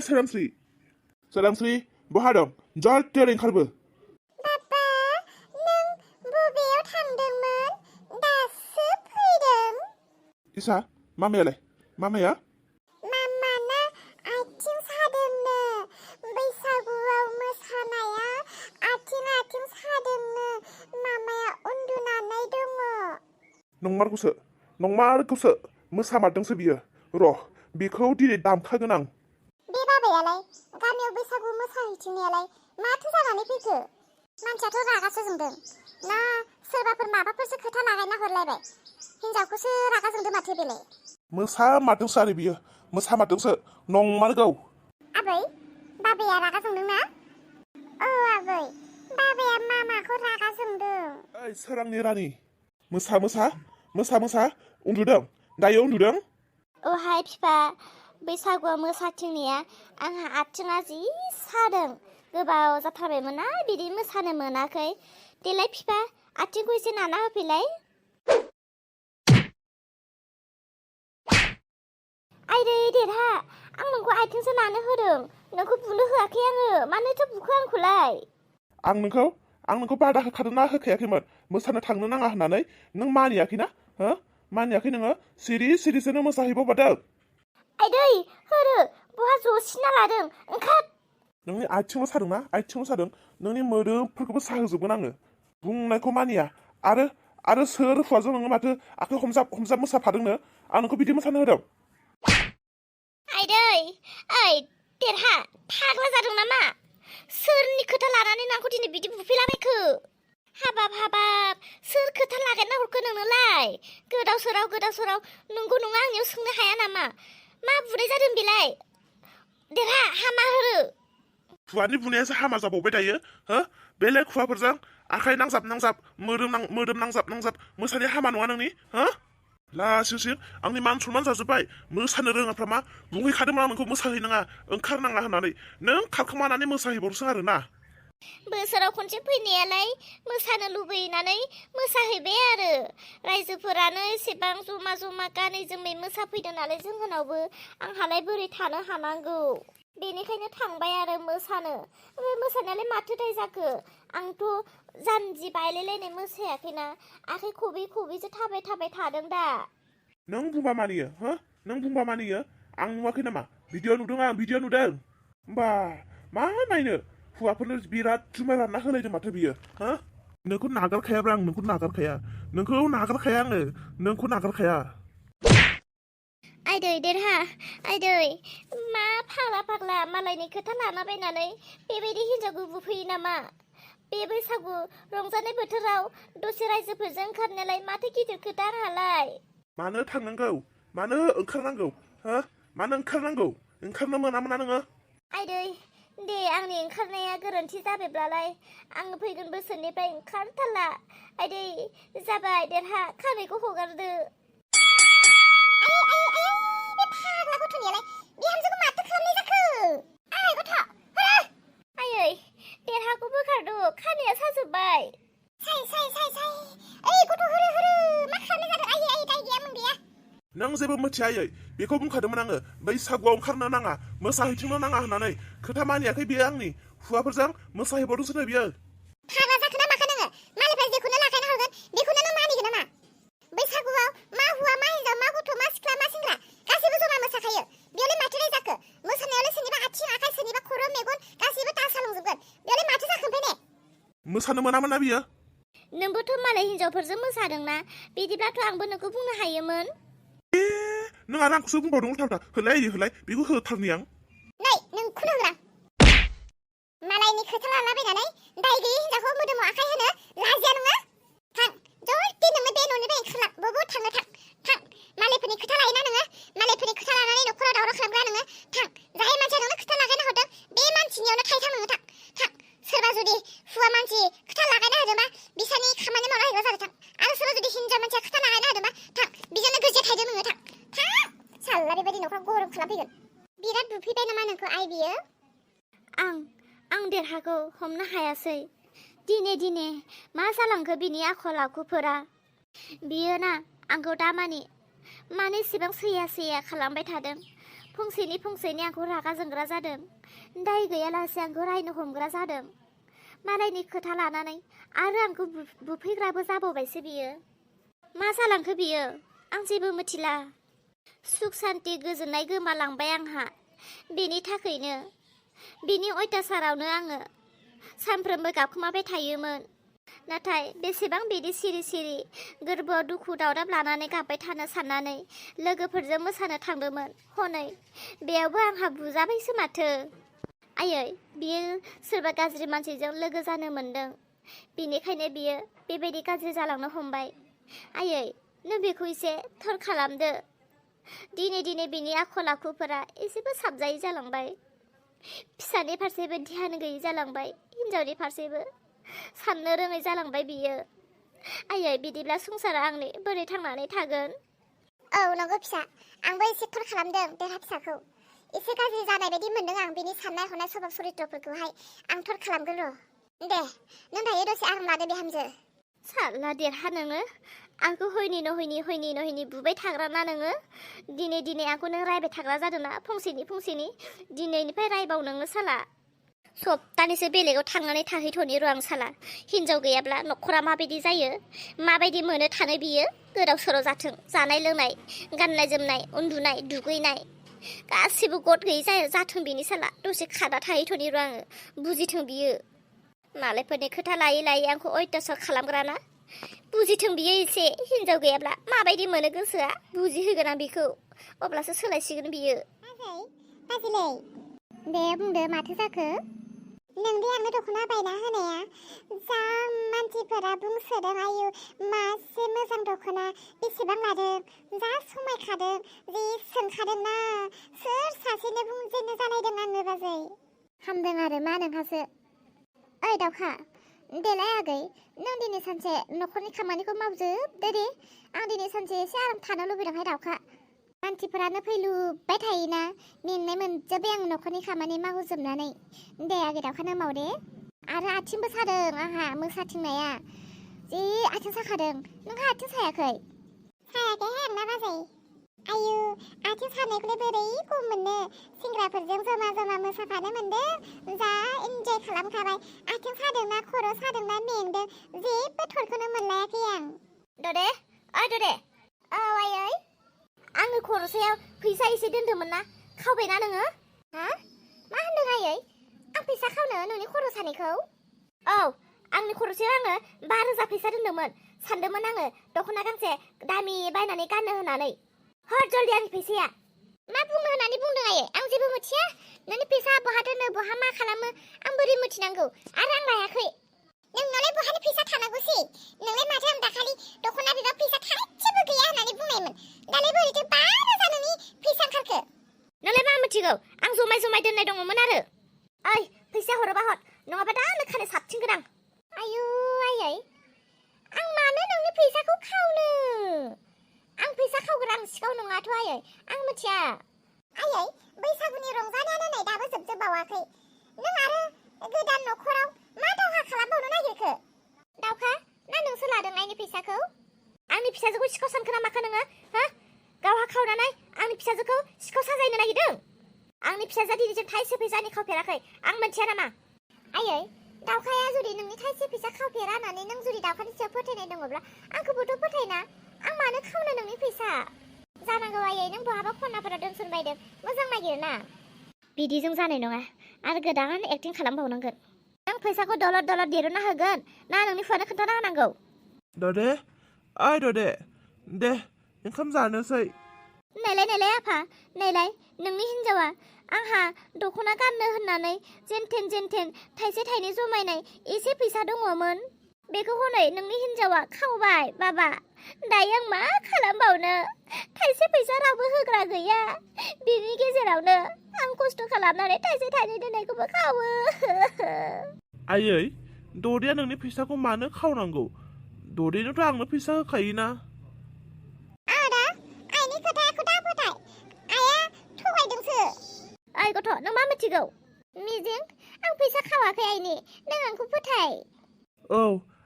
सोरांस्रि बहा दं जाहाथे ओंखारबो बाबा नों बबेयाव थांदोंमोन दासो फैदों इसा मामायालाय मामाया मामाना आथिं सादोंनो बैसागुआव मोसानाया आथिं सादोंनो मामाया उन्दुनानै दङ नंमारगौसो मोसामारदोंसो बियो र' बेखौ दिनै दामखागोन आं बे बाबायालाय गामियाव बैसागु मोसाहैथिंनायालाय माथो जानानै फैखो मानसियाथ' रागासो जोंदों ना सोरबाफोर माबाफोरसो खोथा लागायना हरलायबाय हिनजावखौसो रागा जोंदों माथो बेलाय मोसामारदोंसो आरो बियो मोसामारदोंसो नंमारगौ आबै बाबाया रागा जोंदों ना औ आबै बाबाया मामाखौ रागा जोंदों ओइ सोरांनि रानि मोसा उन्दुदों दायो उन्दुदों ओहाय बिफा बैसागुआव मोसाथिंनाया आंहा आथिङा जि सादों गोबाव जाथारबायमोन ना बिदि मोसानो मोनाखै देलाय बिफा आथिंखौ एसे नाना होफैलाय आइदै देरहा आं नोंखौ आथिंसो नानो होदों नोंखौ बुनो होआखै आङो मानोथो बुखो आंखौलाय आं नोंखौ बादा होखादोंना होखायाखैमोन मोसानो थांनो नाङा होननानै नों मानियाखैना हो मानियाखै नोङो सिरिसोनो मोसाहैबावदों आइदै होरो बहा जसिना लादों ओंखार नोंनि आथिङाव सादों नोंनि मोदोमफोरखौबो साहोजोबगोन आङो बुंनायखौ मानिया आरो सोर हौवाजों नोङो माथो आखाइ हमजाब मोसाफादोंनो आं नोंखौ बिदि मोसानो होदों आइदै ओइ देरहा फाग्ला जादों नामा सोरनि खोथा लानानै नोंखौ दिनै बिदि बुफैलाबायखो हाबाब सोर खोथा लागायना हरखो नोंनोलाय गोदाव सोराव नंगौ नङा आंनियाव सोंनो हाया नामा मा बुनाय जादों बेलाय देरहा हामा होरो खुवानि बुनायासो हामा जाबावबाय दायो हो बेलेग खुवाफोरजों आखाइ नांजाब मोदोम नांजाब मोसानाया हामा नङा नोंनि हो लासिं आंनि मान सनमान जाजोब्बाय मोसानो रोङाफ्रा मा बुंहैखादोंमोन आं नोंखौ मोसाहैनाङा ओंखारनाङा होननानै नों खारखोमानानै मोसाहैबावदोंसो आरो ना बोसोराव खनसे फैनायालाय मोसानो लुबैनानै मोसाहैबाय आरो रायजोफोरानो एसेबां जमा गानै जोमै मोसाफैदों नालाय जोंहानावबो आंहालाय बोरै थानो हानांगौ बेनिखायनो थांबाय आरो मोसानो ओमफ्राय मोसानायालाय माथो दाय जाखो आंथ' जानजि बायलायलायनाय मोसायाखैना आखाइ खबै थाबाय थादों दा नों बुंबा मानियो हो नों बुंबा मानियो आं नुवाखै नामा भिडिअ नुदों होमबा मा नायनो हौवाफोरनो बिराद जुमाय रानना होलायदों माथो बियो हो नोंखौ नागारखायाब्रा आं नोंखौ नागारखाया आङो नोंखौ नागारखाया आइदै देरहा आइदै मा फाग्ला मालायनि खोथा लाना बायनानै बेबायदि हिनजावखौ बुफैयो नामा बे बैसागु रंजानाय बोथोराव दसे रायजोफोरजों ओंखारनायालाय माथो गिदिर खोथा आंहालाय मानो थांनांगौ मानो ओंखारनांगौ हो मानो ओंखारनो मोना नोङो आइदै दे आंनि ओंखारनाया गोरोन्थि जाबायब्लालाय आङो फैगोन बोसोरनिफ्राय ओंखारथारला आइदै जाबाय देरहा खानायखौ हगारदो बे फाग्ला गथ'नियालाय बिहामजोखौ माथो खालामनाय जाखो आइ गथ' हरो आयै देरहाखौ बोखारदो खानाया साजोब्बाय साय ओइ गथ' हरो मा खालामनाय जादों आयै दाय गैया मोन गैया नों जेबो मिथियायै बेखौ बुंखादोंमोन आङो बैसागुआव ओंखारनो नाङा मोसाहैथिंनो नाङा होननानै खोथा मानियाखै बियो आंनि हौवाफोरजों मोसाहैबावदोंसो बियो फाग्ला जाखो ना माखो नोङो मालायफ्रा जेखौनो लागायना हरगोन बेखौनो नों मानिगोन नामा बैसागुआव मा हौवा मा हिनजाव मा गथ' मा सिख्ला मा सेंग्रा गासैबो जमा मोसाखायो बेयावलाय माथो दाय जाखो मोसानायावलाय सोरनिबा आथिं आखाइ सोरनिबा खर' मेगन गासैबो दासालांजोबगोन बेयावलाय माथो जाखो ओमफ्राय ने मोसानो मोनामोन ना बियो नोंबोथ' मालाय हिनजावफोरजों मोसादोंना बिदिब्लाथ' आंबो नोंखौ बुंनो हायोमोन नों आरो आंखौसो बुंबावदों उल्था होलाय बेखौ होथारनि आं नै नोंखौनो होग्रा मालायनि खोथा लाला बायनानै दाय गैयै हिनजावखौ मोदोमाव आखाइ होनो लाजिया नङा थां जल्दि नोङो बे न'निफ्राय ओंखारलां बबाव थाङो थां मालायफोरनि खोथा लायोना नोङो मालायफोरनि खोथा लानानै न'खराव दावराव खालामग्रा नोङो थां जाय मानसिया नोंनो खोथा लागायना हरदों बे मानसिनियावनो थायथां नोङो थां सोरबा जुदि हौवा मानसि खोथा लागायना होदोंबा बिसानि खामानि मावना होग्रा जादों थां आरो सोरबा जुदि हिनजाव मानसिया खोथा लागायना होदोंबा थां बिजोंनो गोजोन थायदों नोङो थां साल्ला बेबायदि न'खराव गरम खालामफैगोन बिराद बुफैबाय नामा नोंखौ आइ बियो आं देरहाखौ हमनो हायासै दिने मा जालांखो बिनि आखल आखुफोरा बियो ना आंखौ दामानि मानो इसेबां सैया खालामबाय थादों फंसेनि आंखौ रागा जोंग्रा जादों। दाय गैयालासे आंखौ रायनो हमग्रा जादों। मालायनि खोथा लानानै आरो आंखौ बुफैग्राबो जाबावबायसो बियो। मा जालांखो बियो आं जेबो मिथिला। सुख सान्ति गोजोननाय गोमालांबाय आंहा। बेनि थाखायनो बिनि अयथासारावनो आङो सानफ्रोमबो गाबखोमाबाय थायोमोन। नाथाय बेसेबां बिदि सिरि सिरि गोरबोआव दुखु दावराब लानानै गाबबाय थानो साननानै लोगोफोरजों मोसानो थांदोंमोन। हनै बेयावबो आंहा बुजाबायसो माथो। आयै बियो सोरबा गाज्रि मानसिजों लोगो जानो मोनदों। बेनिखायनो बियो बेबायदि गाज्रि जालांनो हमबाय। आयै नों बेखौ एसे थर खालामदो। दिनै बिनि आखल आखुफोरा एसेबो साबजायै जालांबाय। फिसानि फारसेबो ध्यान गैयै जालांबाय। हिन्जावनि फारसेबो साननो रोङै जालांबाय बियो। आयै बिदिब्ला संसारा आंनि बोरै थांनानै थागोन? औ नंगौ फिसा, आंबो एसे थर खालामदों देहा फिसाखौ। एसे गाज्रि जानाय बायदि मोनदों आं बिनि साननाय हनाय स्वभाब चरित्रफोरखौहाय। आं थर खालामगोन र'। दे नों दायो दसे आराम लादो बिहामजो। साला देरहा नोङो आंखौ हयनि नहयनि बुबाय थाग्रा ना नोङो? दिनै आंखौ नों रायबाय थाग्रा जादोंना फंसेनि दिनैनिफ्राय रायबाव नोङो साला। सप्तानैसो बेलेगाव थांनानै थाहैथ'नि र' आं साला। हिनजाव गैयाब्ला न'खरा माबायदि जायो, माबायदि मोनो थानो बियो गोदाव सोराव जाथों। जानाय लोंनाय, गाननाय जोमनाय, उन्दुनाय, दुगैनाय गासिबो गद गैयै जाथों बिनि साला। दसे खाना थाहैथ'नि र' आङो, बुजिथों बियो। मालायफोरनि खोथा लायै आंखौ अयथासार खालामग्राना, बुजिथों बियो एसे। हिनजाव गैयाब्ला माबायदि मोनो गोसोआ बुजिहोगोन आं बिखौ, अब्लासो सोलायसिगोन बियो। बाजै दे बुंदो माथो जाखो? नोंदि आंनो दख'ना बायना होनाया जा मानसिफोरा बुंसोदों, आयु मासे मोजां दख'ना बेसेबां लादों, जा समायखादों, जि सोंखादों ना। सोर सासेनो बुंजेननो जालायदों आङो बाजै। हामदों आरो मा नोंहासो। ओइ दाउखा, देलाय आगै नों दिनै सानसे न'खरनि खामानिखौ मावजोबदो दे। आं दिनै सानसे एसे आराम थानो लुबैदोंहाय दाउखा। मानसिफोरानो फैलुबाय थायोना, मेंनाय मोनजोब्बाय आं न'खरनि खामानि मावजोबनानै। दे आगै दाउखा नों माव दे। आरो आथिंबो सादों आंहा मोसाथिंनाया, जि आथिं साखादों। नोंहा आथिं सायाखै? सायाखैहाय आंना बाजै। आयु आथिं सानायखौलाय बोरै खम मोननो, सेंग्राफोरजों जमा मोसाफानो मोनदों, जा इन्जय खालामखाबाय। आथिं सादोंना खर' सादोंना मेंदों, जेबो थरखौनो मोनलायाखै आं। ददे ओइ ददे। औ आयै। आङो खर'सायाव फैसा एसे दोन्दोंमोन ना, खावबायना नोङो? हा मा होनदों आयै? आं फैसा खावनो नोंनि खर' सानायखौ? औ आंनि खर'सायाव आङो 5,000 फैसा दोन्दोंमोन। सानदोंमोन आङो दख'ना गांसे दामि बायनानै गाननो होननानै। हर जल्दि आंनि फैसाया। मा बुंनो होननानै बुंदों आयै? आं जेबो मिथिया। नोंनि फैसा बहा दोनो बहा मा खालामो आं बोरै मिथिनांगौ? आरो आं लायाखै। नोंनावलाय बहानि फैसा थानांगौसै? नोंलाय माथो आं दाखालि दख'ना बिबा फैसा थाइसेबो गैया होननानै बुंनायमोन। दालाय बोरैथो 5,000 नोंनि फैसा ओंखारखो? नोंलाय मा मिथिगौ? आं जमाय दोननाय दङमोन आरो। ओइ फैसा हरोबा हर, नङाबा दानो खानाय साबथिंगोन आं। आयु आयै, आं मानो नोंनि फैसाखौ खावनो? आं फैसा खावग्रा आं सिखाव नङाथ' आयै, आं मिथिया। आयै बैसागुनि रंजानायानो नै दाबो जोबजोबबावाखै। नों आरो गोदान न'खराव मा दावहा खालामबावनो नागिरखो? दाउखा ना नोंसो लादों आंनि फैसाखौ? आंनि फिसाजोखौ सिखाव सानखो ना माखो नोङो? हा गावहा खावनानै आंनि फिसाजोखौ सिखाव साजायनो नागिरदों? आंनि फिसाजोआ दिनैसिम थाइसे फैसानि खावफेराखै, आं मिथिया नामा? आयै दाउखाया जुदि नोंनि थाइसे फैसा खावफेरा होननानै नों जुदि दाउखानि सायाव फोथायनाय दङब्ला आंखौबोथ' फोथायना। आं मानो खावनो नोंनि फैसा? जानांगौ आयै नों बहाबा खनाफोराव दोनसनबायदों, मोजां नागिरना। बिदिजों जानाय नङा, आरो गोदान एक्टिं खालामबावनांगोन। आं फैसाखौ दलद दिरुनना होगोन ना नोंनि खुगानो खोन्थाना होनांगौ? ददे ओइ ददे, दे ओंखाम जानोसै। नायलाय आफा, नायलाय नोंनि हिन्जावा आंहा दख'ना गाननो होननानै जेनथेन थाइसे थाइनै जमायनाय एसे फैसा दङमोन, बेखौ हनै नोंनि हिन्जावा खावबाय। बाबा दायो आं मा खालामबावनो? थाइसे फैसा रावबो होग्रा गैया, बिनि गेजेरावनो आं खस्थ' खालामनानै थाइसे थाइनै दोननायखौबो खावो। आयै ददेया नोंनि फैसाखौ मानो खावनांगौ? ददेनोथ' आंनो फैसा होखायोना। आदा आइनि खोथाखौ दा फोथाय, आइया थगायदोंसो। ओइ गथ' नों मा मिथिगौ? मिजिं आं फैसा खावाखै आइनि, नों आंखौ फोथाय। औ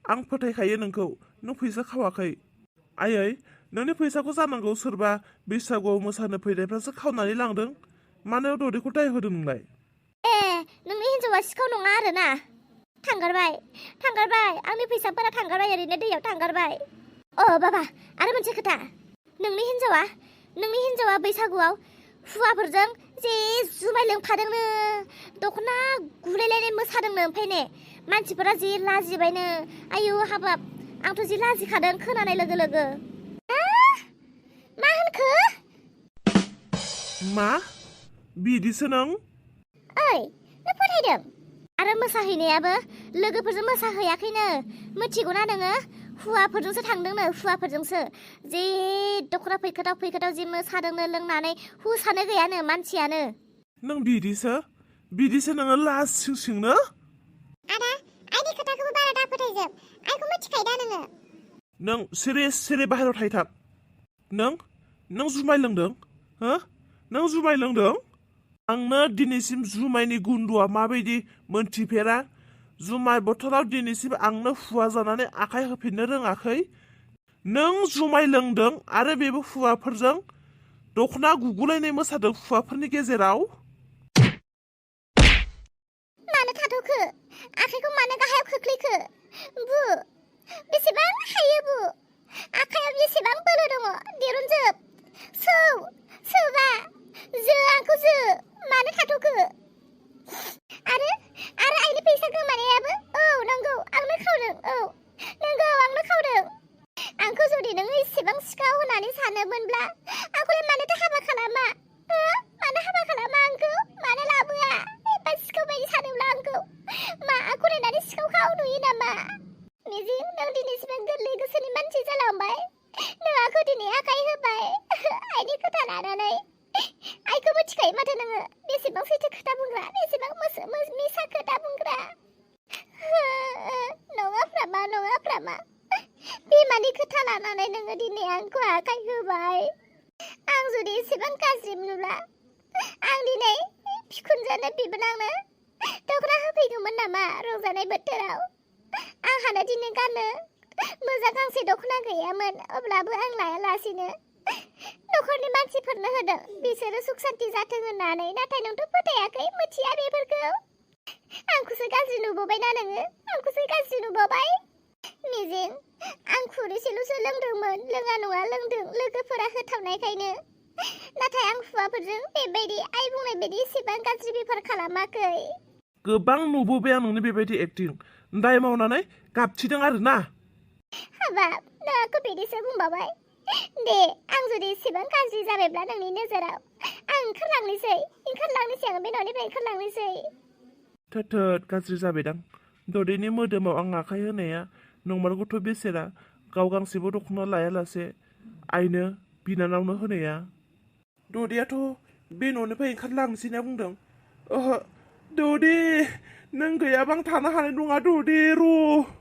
आं फोथायखायो नोंखौ, नों फैसा खावाखै। आयै नोंनि फैसाखौ जानांगौ सोरबा बैसागुआव मोसानो फैनायफ्रासो खावनानै लांदों। मानो ददेखौ दाय होदों नोंलाय? नोंनि हिन्जावा सिखाव नङा आरोना? थांगारबाय आंनि फैसाफोरा थांगारबाय, ओरैनो दैयाव थांगारबाय। बाबा, आरो मोनसे खोथा, नोंनि हिन्जावा बैसागुआव हुवाफोरजों जे जुमाय लोंफादोंनो, दख'ना गुलायलायनाय मोसादोंनो, ओमफ्राय ने मानसिफोरा जि लाजिबायनो। आयु हाबाब, आंथ' जि लाजिखादों खोनानाय लोगो लोगो। मा होनखो? मा बिदिसो नों? नों फोथायदों? आरो मोसाहैनायाबो लोगोफोरजों मोसाहैयाखैनो, मिथिगौना नोङो? हुवाफोरजोंसो थांदोंनो, हुवाफोरजोंसो। जे दख'ना फैखोदाव जि मोसादोंनो लोंनानै, हुसानो गैयानो मानसियानो। नों बिदिसो नोङो लाज सिंनो? आदा, आइनि खोथाखौबो बारा दा फोथायजोब, आइखौ मिथिखायो दा नोङो। नों सिरि बाहेरायाव थाहैथां। नों जुमाय लोंदों? हो? नों जुमाय लोंदों? आंनो दिनैसिम जुमायनि गुन्दुआ माबायदि मोनथिफेरा। जुमाय बथलाव दिनैसिम आंनो हुवा जानानै आखाइ होफिननो रोङाखै। नों जुमाय लोंदों आरो बेबो हुवाफोरजों दख'ना गुगुलायनाय मोसादों हुवाफोरनि गेजेराव। मानो थाथ'खो? आखाइखौ मानो गाहायाव खोख्लैखो? बु, बेसेबां हायो बु? आखाइयाव बेसेबां बोलो दङ? दिरुनजोब। सौबा आंखौ मानो थाथ'खो? आरो आइनि फैसा गोमानायाबो? नंगौ, आंनो खावदों। आंनो खावदों। आंखौ जुदि नों इसेबां सिखाव होननानै सानोमोनब्ला आंखौलाय मानोथो हाबा खालामा? मानो हाबा खालामा आंखौ? मानो लाबोआ? एबा सिखाव बायदि सानोब्ला आंखौ मा आंखौ नायनानै सिखाव खाव नुयो नामा? मिजिं, नों दिनैसिम गोरलै गोसोनि मानसि जालांबाय। नों आंखौ दिनै आखाइ होबाय आइनि खोथा लानानै। आइखौ मिथिखायो माथो नोङो, बेसेबां सैथो खोथा बुंग्रा, बेसेबां मिसा खोथा बुंग्रा। नङाफ्रामा बिमानि खोथा लानानै नोङो दिनै आंखौ आखाइ होबाय। आं जुदि एसेबां गाज्रि मोनब्ला आं दिनै बिखुनजोनो बिबोनांनो दख'ना होफैगौमोन नामा रंजानाय बोथोराव? आंहानो दिनै गाननो मोजां गांसे दख'ना गैयामोन, अब्लाबो आं लायालासिनो न'खरनि मानसिफोरनो होदों, बिसोरो सुख सान्ति जाथों होननानै। नाथाय नोंथ' फोथायाखै, मिथिया बेफोरखौ। आंखौसो गाज्रि नुबोबायना नोङो? आंखौसो गाज्रि नुबोबाय? मिजिं, आं खुरैसेल'सो लोंदोंमोन, लोङा नङा लोंदों, लोगोफोरा होथाबनायखायनो। नाथाय आं हुवाफोरजों बेबायदि आइ बुंनाय बायदि एसेबां गाज्रि बेफार खालामाखै। गोबां नुबोबाय आं नोंनि बेबायदि एक्टिं। दाय मावनानै गाबथिदों आरो ना? हाबाब, नों आंखौ बिदिसो बुंबावबाय? दे, आं जुदि एसेबां गाज्रि जाबायब्ला नोंनि नोजोराव, आं ओंखारलांनोसै आं बे न'निफ्राय ओंखारलांनोसै। थोद गाज्रि जाबायदां। ददेनि मोदोमाव आं आखाइ होनाया नंमारगौथ' बेसेरा, गाव गांसेबो दख'ना लायालासे आइनो बिनानावनो होनाया। ददेयाथ' बे न'निफ्राय ओंखारलांनोसै होनना बुंदों। ओहो, ददे, नों गैयाबा आं थानो हानाय नङा ददे, र'।